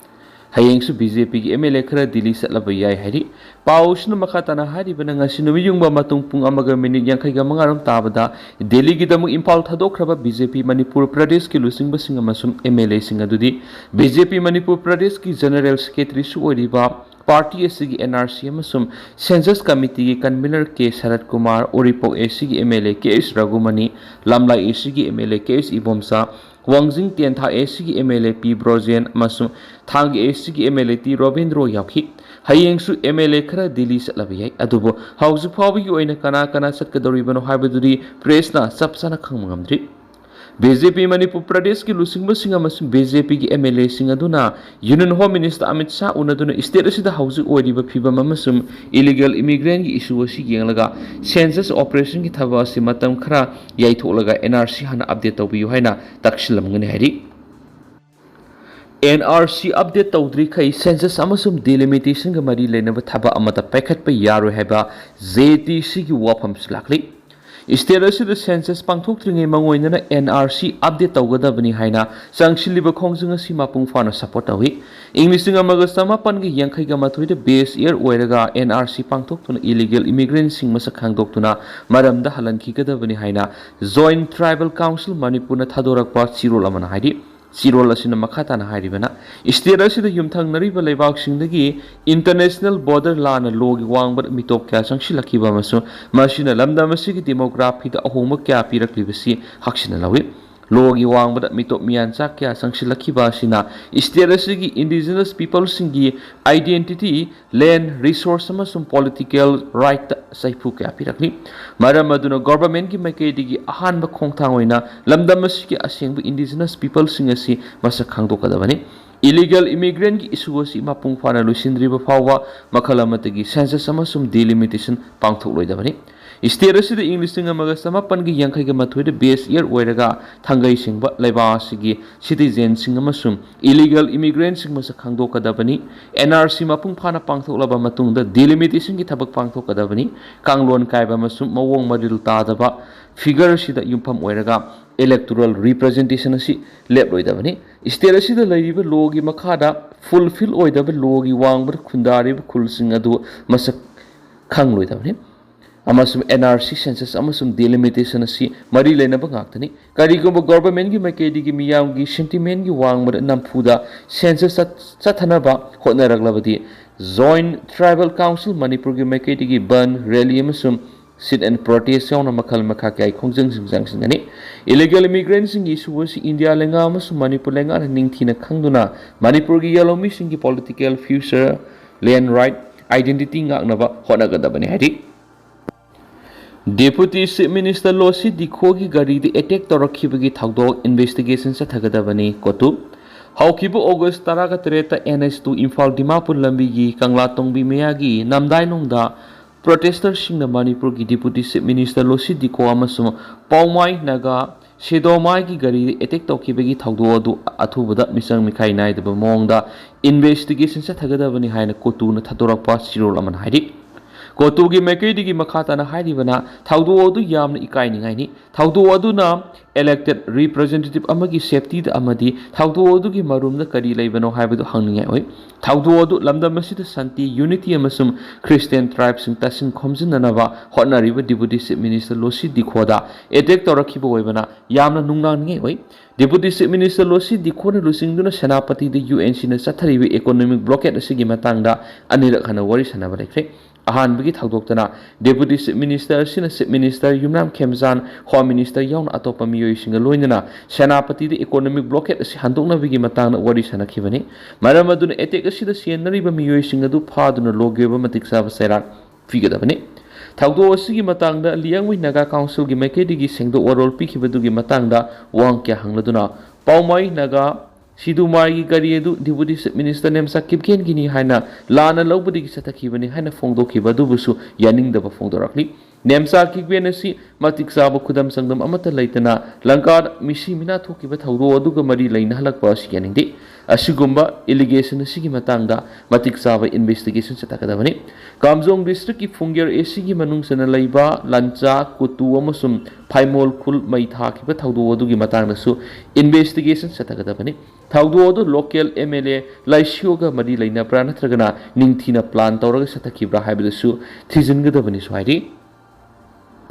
ꯍꯌꯦꯡꯁꯨ B J P ꯒꯤ M L A ꯈꯔ ꯗꯤꯜꯂꯤ ꯆꯠꯂꯕ ꯌꯥꯏ ꯍꯥꯏꯔꯤ꯫ ꯄꯥꯎꯁꯤꯅ ꯃꯈꯥ ꯇꯥꯅ ꯍꯥꯏꯔꯤꯕꯅ, ꯉꯁꯤ ꯅꯨꯃꯤꯠ ꯌꯨꯡꯕ ꯃꯇꯨꯡ ꯄꯨꯡ ꯑꯃꯒ ꯃꯤꯅꯤꯠ ꯌꯥꯡꯈꯩꯒ ꯃꯉꯥ ꯔꯣꯝ ꯇꯥꯕꯗ ꯗꯤꯜꯂꯤꯒꯤꯗꯃꯛ Imphal ꯊꯥꯗꯣꯛꯈ꯭ꯔꯕ B J P Manipur ꯄ꯭ꯔꯗꯦꯁꯀꯤ ꯂꯨꯆꯤꯡꯕꯁꯤꯡ ꯑꯃꯁꯨꯡ M L A ꯁꯤꯡ ꯑꯗꯨꯗꯤ B J P ꯃꯅꯤꯄꯨꯔ ꯄ꯭ꯔꯗꯦꯁꯀꯤ General Secretary ꯁꯨ ꯑꯣꯏꯔꯤꯕ party ꯑꯁꯤꯒꯤ N R C ꯑꯃꯁꯨꯡ Census Committee ꯒꯤ Convener K shirt Kumar, Uripok A C ꯒꯤ M L A K H Raghumani, ꯂꯝꯂꯥꯏ A C ꯒꯤ M L A K H Ibomcha, ꯋꯥꯡꯖꯤꯡ ꯇꯦꯟꯊꯥ A C ꯒꯤ M L A P Brojen ꯑꯃꯁꯨꯡ ꯊꯥꯡꯒ A C ꯒꯤ M L A T Robindro ꯌꯥꯎꯈꯤ꯫ ꯍꯌꯦꯡꯁꯨ M L A ꯈꯔ ꯗꯤꯜꯂꯤ ꯆꯠꯂꯕ ꯌꯥꯏ, ꯑꯗꯨꯕꯨ ꯍꯧꯖꯤꯛ ꯐꯥꯎꯕꯒꯤ ꯑꯣꯏꯅ ꯀꯅꯥ ꯀꯅꯥ ꯆꯠꯀꯗꯧꯔꯤꯕꯅꯣ ꯍꯥꯏꯕꯗꯨꯗꯤ press ꯅ ꯆꯞ ꯆꯥꯅ ꯈꯪꯕ ꯉꯝꯗ꯭ꯔꯤ꯫ B J P ꯃꯅꯤꯄꯨꯔ ꯄ꯭ꯔꯗꯦꯁꯀꯤ ꯂꯨꯆꯤꯡꯕꯁꯤꯡ ꯑꯃꯁꯨꯡ B J P ꯒꯤ M L A ꯁꯤꯡ ꯑꯗꯨꯅ Union Home Minister Amit Shah ꯎꯅꯗꯨꯅ state ꯑꯁꯤꯗ ꯍꯧꯖꯤꯛ ꯑꯣꯏꯔꯤꯕ ꯐꯤꯕꯝ ꯑꯃꯁꯨꯡ illegal immigrant ꯀꯤ issue ꯑꯁꯤ ꯌꯦꯡꯂꯒ census operation ꯒꯤ ꯊꯕꯛ ꯑꯁꯤ ꯃꯇꯝ ꯈꯔ ꯌꯩꯊꯣꯛꯂꯒ N R C ꯍꯥꯟꯅ update ꯇꯧꯕꯤꯌꯨ ꯍꯥꯏꯅ ꯇꯛꯁꯤꯜꯂꯝꯒꯅꯤ ꯍꯥꯏꯔꯤ꯫ N R C update ꯇꯧꯗ꯭ꯔꯤꯈꯩ census ꯑꯃꯁꯨꯡ delimitation ꯒ ꯃꯔꯤ ꯂꯩꯅꯕ ꯊꯕꯛ ꯑꯃꯠꯇ ꯄꯥꯏꯈꯠꯄ ꯌꯥꯔꯣꯏ ꯍꯥꯏꯕ J T C ꯒꯤ ꯋꯥꯐꯝꯁꯨ ꯂꯥꯛꯂꯤ꯫ State ꯑꯁꯤꯗ census ꯄꯥꯡꯊꯣꯛꯇ꯭ꯔꯤꯉꯩ ꯃꯉꯣꯏꯗꯅ N R C update ꯇꯧꯒꯗꯕꯅꯤ ꯍꯥꯏꯅ ꯆꯪꯁꯤꯜꯂꯤꯕ ꯈꯣꯡꯖꯪ ꯑꯁꯤ ꯃꯄꯨꯡ ꯐꯥꯅ support ꯇꯧꯏ꯫ ꯏꯪ ꯂꯤꯁꯤꯡ ꯑꯃꯒ ꯆꯃꯥꯄꯟꯒ ꯌꯥꯡꯈꯩꯒ ꯃꯥꯊꯣꯏꯗ base year ꯑꯣꯏꯔꯒ N R C ꯄꯥꯡꯊꯣꯛꯇꯨꯅ illegal immigrant ꯁꯤꯡ ꯃꯁꯛ ꯈꯪꯗꯣꯛꯇꯨꯅ ꯃꯔꯝꯗ ꯍꯜꯍꯟꯈꯤꯒꯗꯕꯅꯤ ꯍꯥꯏꯅ Joint Tribal Council ꯃꯅꯤꯄꯨꯔꯅ ꯊꯥꯗꯣꯔꯛꯄ ꯆꯦꯔꯣꯜ ꯑꯃꯅ ꯍꯥꯏꯔꯤ꯫ ꯆꯦꯔꯣꯜ ꯑꯁꯤꯅ ꯃꯈꯥ ꯇꯥꯅ ꯍꯥꯏꯔꯤꯕꯅ, state ꯑꯁꯤꯗ ꯌꯨꯝꯊꯪꯅꯔꯤꯕ ꯂꯩꯕꯥꯛꯁꯤꯡꯗꯒꯤ international border ꯂꯥꯟꯅ ꯂꯣꯒꯤ ꯋꯥꯡꯃꯗ ꯃꯤꯇꯣꯞ ꯀꯌꯥ ꯆꯪꯁꯤꯜꯂꯛꯈꯤꯕ ꯑꯃꯁꯨꯡ ꯃꯁꯤꯅ ꯂꯝꯗꯝ ꯑꯁꯤꯒꯤ demography ꯗ ꯑꯍꯣꯡꯕ ꯀꯌꯥ ꯄꯤꯔꯛꯂꯤꯕꯁꯤ ꯍꯛꯆꯤꯟꯅ ꯂꯧꯏ꯫ ꯂꯣꯒꯤ ꯋꯥꯡꯃꯗ ꯃꯤꯇꯣꯞ ꯃꯤꯌꯥꯟꯆꯥ ꯀꯌꯥ ꯆꯪꯁꯤꯜꯂꯛꯈꯤꯕ ꯑꯁꯤꯅ state ꯑꯁꯤꯒꯤ indigenous people ꯁꯤꯡꯒꯤ identity, land, resource ꯑꯃꯁꯨꯡ political right ꯇ ꯁꯥꯐꯨ ꯀꯌꯥ ꯄꯤꯔꯛꯂꯤ꯫ ꯃꯔꯝ ꯑꯗꯨꯅ government ꯀꯤ ꯃꯥꯏꯀꯩꯗꯒꯤ ꯑꯍꯥꯟꯕ ꯈꯣꯡꯊꯥꯡ ꯑꯣꯏꯅ ꯂꯝꯗꯝ ꯑꯁꯤꯒꯤ ꯑꯁꯦꯡꯕ indigenous people ꯁꯤꯡ ꯑꯁꯤ ꯃꯁꯛ ꯈꯪꯗꯣꯛꯀꯗꯕꯅꯤ꯫ Illegal immigrant ꯀꯤ issue ꯑꯁꯤ ꯃꯄꯨꯡ ꯐꯥꯅ ꯂꯣꯏꯁꯤꯟꯗ꯭ꯔꯤꯕ ꯐꯥꯎꯕ ꯃꯈꯜ ꯑꯃꯠꯇꯒꯤ census ꯑꯃꯁꯨꯡ delimitation ꯄꯥꯡꯊꯣꯛꯂꯣꯏꯗꯕꯅꯤ꯫ State ꯑꯁꯤꯗ ꯏꯪ ꯂꯤꯁꯤꯡ ꯑꯃꯒ ꯆꯃꯥꯄꯟꯒꯤ ꯌꯥꯡꯈꯩꯒ ꯃꯥꯊꯣꯏꯗ base year ꯑꯣꯏꯔꯒ ꯊꯥꯡꯒꯩ ꯁꯦꯡꯕ ꯂꯩꯕꯥꯛ ꯑꯁꯤꯒꯤ citizenꯁꯤꯡ ꯑꯃꯁꯨꯡ illegal immigrantꯁꯤꯡ ꯃꯁꯛ ꯈꯪꯗꯣꯛꯀꯗꯕꯅꯤ꯫ NRC ꯃꯄꯨꯡ ꯐꯥꯅ ꯄꯥꯡꯊꯣꯛꯂꯕ ꯃꯇꯨꯡꯗ delimitationꯒꯤ ꯊꯕꯛ ꯄꯥꯡꯊꯣꯛꯀꯗꯕꯅꯤ꯫ ꯀꯥꯡꯂꯣꯟ ꯀꯥꯏꯕ ꯑꯃꯁꯨꯡ ꯃꯑꯣꯡ ꯃꯔꯤꯜ ꯇꯥꯗꯕ figureꯁꯤꯗ ꯌꯨꯝꯐꯝ ꯑꯣꯏꯔꯒ electoral representation ꯑꯁꯤ ꯂꯦꯞꯂꯣꯏꯗꯕꯅꯤ꯫ State ꯑꯁꯤꯗ ꯂꯩꯔꯤꯕ lawꯒꯤ ꯃꯈꯥꯗ fulfil ꯑꯣꯏꯗꯕ lawꯒꯤ ꯋꯥꯡꯃꯗ ꯈꯨꯟꯗꯥꯔꯤꯕ ꯈꯨꯜꯁꯤꯡ ꯑꯗꯨ ꯃꯁꯛ ꯈꯪꯂꯣꯏꯗꯕꯅꯤ꯫ ꯑꯃꯁꯨꯡ NRC census ꯑꯃꯁꯨꯡ delimitation ꯑꯁꯤ ꯃꯔꯤ ꯂꯩꯅꯕ ꯉꯥꯛꯇꯅꯤ꯫ ꯀꯔꯤꯒꯨꯝꯕ governmentꯀꯤ ꯃꯥꯏꯀꯩꯗꯒꯤ ꯃꯤꯌꯥꯝꯒꯤ sentimentꯀꯤ ꯋꯥꯡꯃꯗ ꯅꯝꯐꯨꯗ census ꯆꯠ-, ꯆꯠꯊꯅꯕ ꯍꯣꯠꯅꯔꯛꯂꯕꯗꯤ, Joint Tribal Council ꯃꯅꯤꯄꯨꯔꯒꯤ ꯃꯥꯏꯀꯩꯗꯒꯤ ꯕꯟ, rally ꯑꯃꯁꯨꯡ sit and protest ꯌꯥꯎꯅ ꯃꯈꯜ ꯃꯈꯥ ꯀꯌꯥꯒꯤ ꯈꯣꯡꯖꯪꯁꯤꯡ ꯆꯪꯁꯤꯟꯒꯅꯤ꯫ Illegal immigrantꯁꯤꯡꯒꯤ issue ꯑꯁꯤ ꯏꯟꯗꯤꯌꯥ ꯂꯩꯉꯥꯛ ꯑꯃꯁꯨꯡ ꯃꯅꯤꯄꯨꯔ ꯂꯩꯉꯥꯛꯅ ꯅꯤꯡꯊꯤꯅ ꯈꯪꯗꯨꯅ ꯃꯅꯤꯄꯨꯔꯒꯤ ꯌꯦꯜꯍꯧꯃꯤꯁꯤꯡꯒꯤ political future, land right, identity ꯉꯥꯛꯅꯕ ꯍꯣꯠꯅꯒꯗꯕꯅꯤ ꯍꯥꯏꯔꯤ꯫ Deputy Chief Minister ꯂꯣꯁꯤ ꯗꯤꯈꯣꯒꯤ ꯒꯥꯔꯤꯗ attack ꯇꯧꯔꯛꯈꯤꯕꯒꯤ ꯊꯧꯗꯣꯛ investigation ꯆꯠꯊꯒꯗꯕꯅꯤ꯫ ꯀꯣꯇꯨ꯫ ꯍꯧꯈꯤꯕ August ꯇꯔꯥꯒ ꯇꯔꯦꯠꯇ NH two ꯏꯝꯐꯥꯜ ꯗꯤꯃꯥꯄꯨꯔ ꯂꯝꯕꯤꯒꯤ ꯀꯪꯂꯥ ꯇꯣꯡꯕꯤ ꯃꯌꯥꯒꯤ ꯅꯝꯗꯥꯏꯂꯣꯡꯗ protesterꯁꯤꯡꯅ ꯃꯅꯤꯄꯨꯔꯒꯤ Deputy Chief Minister ꯂꯣꯁꯤ ꯗꯤꯈꯣ ꯑꯃꯁꯨꯡ ꯄꯥꯎꯃꯥꯏ ꯅꯥꯒꯥ ꯁꯦꯗꯣꯃꯥꯏꯒꯤ ꯒꯥꯔꯤꯗ attack ꯇꯧꯈꯤꯕꯒꯤ ꯊꯧꯗꯣꯛ ꯑꯗꯨ ꯑꯊꯨꯕꯗ ꯃꯤꯆꯪ ꯃꯤꯈꯥꯏ ꯅꯥꯏꯗꯕ ꯃꯑꯣꯡꯗ investigation ꯆꯠꯊꯒꯗꯕꯅꯤ ꯍꯥꯏꯅ ꯀꯣꯇꯨꯅ ꯊꯥꯗꯣꯔꯛꯄ ꯆꯦꯔꯣꯜ ꯑꯃꯅ ꯍꯥꯏꯔꯤ꯫ ꯀꯣꯇꯨꯒꯤ ꯃꯥꯏꯀꯩꯗꯒꯤ ꯃꯈꯥ ꯇꯥꯅ ꯍꯥꯏꯔꯤꯕꯅ, ꯊꯧꯗꯣꯛ ꯑꯗꯨ ꯌꯥꯝꯅ ꯏꯀꯥꯏꯅꯤꯡꯉꯥꯏꯅꯤ꯫ ꯊꯧꯗꯣꯛ ꯑꯗꯨꯅ elected representative ꯑꯃꯒꯤ safetyꯗ ꯑꯃꯗꯤ ꯊꯧꯗꯣꯛ ꯑꯗꯨꯒꯤ ꯃꯔꯨꯝꯗ ꯀꯔꯤ ꯂꯩꯕꯅꯣ ꯍꯥꯏꯕꯗꯨ ꯍꯪꯅꯤꯡꯉꯥꯏ ꯑꯣꯏ꯫ ꯊꯧꯗꯣꯛ ꯑꯗꯨ ꯂꯝꯗꯝ ꯑꯁꯤꯗ ꯁꯥꯟꯇꯤ, unity ꯑꯃꯁꯨꯡ Christian tribeꯁꯤꯡ ꯇꯥꯁꯤꯟ ꯈꯣꯝꯖꯤꯟꯅꯅꯕ ꯍꯣꯠꯅꯔꯤꯕ Deputy Chief Minister ꯂꯣꯁꯤ ꯗꯤꯈꯣꯗ attack ꯇꯧꯔꯛꯈꯤꯕ ꯑꯣꯏꯕꯅ ꯌꯥꯝꯅ ꯅꯨꯡꯅꯥꯡꯅꯤꯡꯉꯥꯏ ꯑꯣꯏ꯫ Deputy Chief Minister ꯂꯣꯁꯤ ꯗꯤꯈꯣꯅ ꯂꯨꯆꯤꯡꯗꯨꯅ ꯁꯦꯅꯥꯄꯇꯤꯗ UNCꯅ ꯆꯠꯊꯔꯤꯕ economic blockade ꯑꯁꯤꯒꯤ ꯃꯇꯥꯡꯗ ꯑꯅꯤꯔꯛ ꯍꯟꯅ ꯋꯥꯔꯤ ꯁꯥꯟꯅꯕ ꯂꯩꯈ꯭ꯔꯦ꯫ ꯑꯍꯥꯟꯕꯒꯤ ꯊꯧꯗꯣꯛꯇꯅ Deputy Chief Minister ꯑꯁꯤꯅ Chief Minister ꯌꯨꯝꯅꯥꯝ ꯈꯦꯝꯆꯥꯟ, Home Minister ꯌꯥꯎꯅ ꯑꯇꯣꯞꯄ ꯃꯤꯑꯣꯏꯁꯤꯡꯒ ꯂꯣꯏꯅꯅ ꯁꯦꯅꯥꯄꯇꯤꯗ economic blockade ꯑꯁꯤ ꯍꯟꯗꯣꯛꯅꯕꯒꯤ ꯃꯇꯥꯡꯗ ꯋꯥꯔꯤ ꯁꯥꯟꯅꯈꯤꯕꯅꯤ꯫ ꯃꯔꯝ ꯑꯗꯨꯅ attack ꯑꯁꯤꯗ ꯆꯦꯟꯅꯔꯤꯕ ꯃꯤꯑꯣꯏꯁꯤꯡ ꯑꯗꯨ ꯐꯥꯗꯨꯅ ꯂꯣꯒꯤ ꯑꯣꯏꯕ ꯃꯇꯤꯛ ꯆꯥꯕ ꯆꯩꯔꯥꯛ ꯄꯤꯒꯗꯕꯅꯤ꯫ ꯊꯧꯗꯣꯛ ꯑꯁꯤꯒꯤ ꯃꯇꯥꯡꯗ ꯂꯤꯌꯥꯡꯃꯩ ꯅꯥꯒꯥ ꯀꯥꯎꯟꯁꯤꯜꯒꯤ ꯃꯥꯏꯀꯩꯗꯒꯤ ꯁꯦꯡꯗꯣꯛ ꯋꯥꯔꯣꯜ ꯄꯤꯈꯤꯕꯗꯨꯒꯤ ꯃꯇꯥꯡꯗ ꯋꯥꯍꯪ ꯀꯌꯥ ꯍꯪꯂꯗꯨꯅ ꯄꯥꯎꯃꯥꯏ ꯅꯥꯒꯥ ꯁꯤꯗꯨꯃꯥꯏꯒꯤ ꯒꯥꯔꯤ ꯑꯗꯨ Deputy Chief Minister ꯅꯦꯝꯆꯥ ꯀꯤꯞꯒꯦꯟꯒꯤꯅꯤ ꯍꯥꯏꯅ ꯂꯥꯟꯅ ꯂꯧꯕꯗꯒꯤ ꯆꯠꯊꯈꯤꯕꯅꯤ ꯍꯥꯏꯅ ꯐꯣꯡꯗꯣꯛꯈꯤꯕ ꯑꯗꯨꯕꯨꯁꯨ ꯌꯥꯅꯤꯡꯗꯕ ꯐꯣꯡꯗꯣꯔꯛꯂꯤ꯫ ꯅꯦꯝꯆꯥ ꯀꯤꯛꯕꯦꯟ ꯑꯁꯤ ꯃꯇꯤꯛ ꯆꯥꯕ ꯈꯨꯗꯝ ꯆꯥꯡꯗꯝ ꯑꯃꯠꯇ ꯂꯩꯇꯅ ꯂꯪꯀꯥꯗ ꯃꯤꯁꯤ ꯃꯤꯅꯥ ꯊꯣꯛꯈꯤꯕ ꯊꯧꯗꯣꯛ ꯑꯗꯨꯒ ꯃꯔꯤ ꯂꯩꯅꯍꯜꯂꯛꯄ ꯑꯁꯤ ꯌꯥꯅꯤꯡꯗꯦ꯫ ꯑꯁꯤꯒꯨꯝꯕ allegation ꯑꯁꯤꯒꯤ ꯃꯇꯥꯡꯗ ꯃꯇꯤꯛ ꯆꯥꯕ investigation ꯆꯠꯊꯒꯗꯕꯅꯤ꯫ ꯀꯥꯝꯖꯣꯡ district ꯀꯤ ꯐꯨꯡꯒꯦꯔ AC ꯒꯤ ꯃꯅꯨꯡ ꯆꯟꯅ ꯂꯩꯕ ꯂꯟꯆꯥ, ꯀꯨꯇꯨ ꯑꯃꯁꯨꯡ ꯐꯥꯏꯃꯣꯜ ꯈꯨꯜ ꯃꯩ ꯊꯥꯈꯤꯕ ꯊꯧꯗꯣꯛ ꯑꯗꯨꯒꯤ ꯃꯇꯥꯡꯗꯁꯨ investigation ꯆꯠꯊꯒꯗꯕꯅꯤ꯫ ꯊꯧꯗꯣꯛ ꯑꯗꯨ local MLA ꯂꯥꯏꯁꯤꯌꯣꯒ ꯃꯔꯤ ꯂꯩꯅꯕ꯭ꯔꯥ ꯅꯠꯇ꯭ꯔꯒꯅ ꯅꯤꯡꯊꯤꯅ plan ꯇꯧꯔꯒ ꯆꯠꯊꯈꯤꯕ꯭ꯔꯥ ꯍꯥꯏꯕꯗꯨꯁꯨ ꯊꯤꯖꯤꯟꯒꯗꯕꯅꯤꯁꯨ ꯍꯥꯏꯔꯤ꯫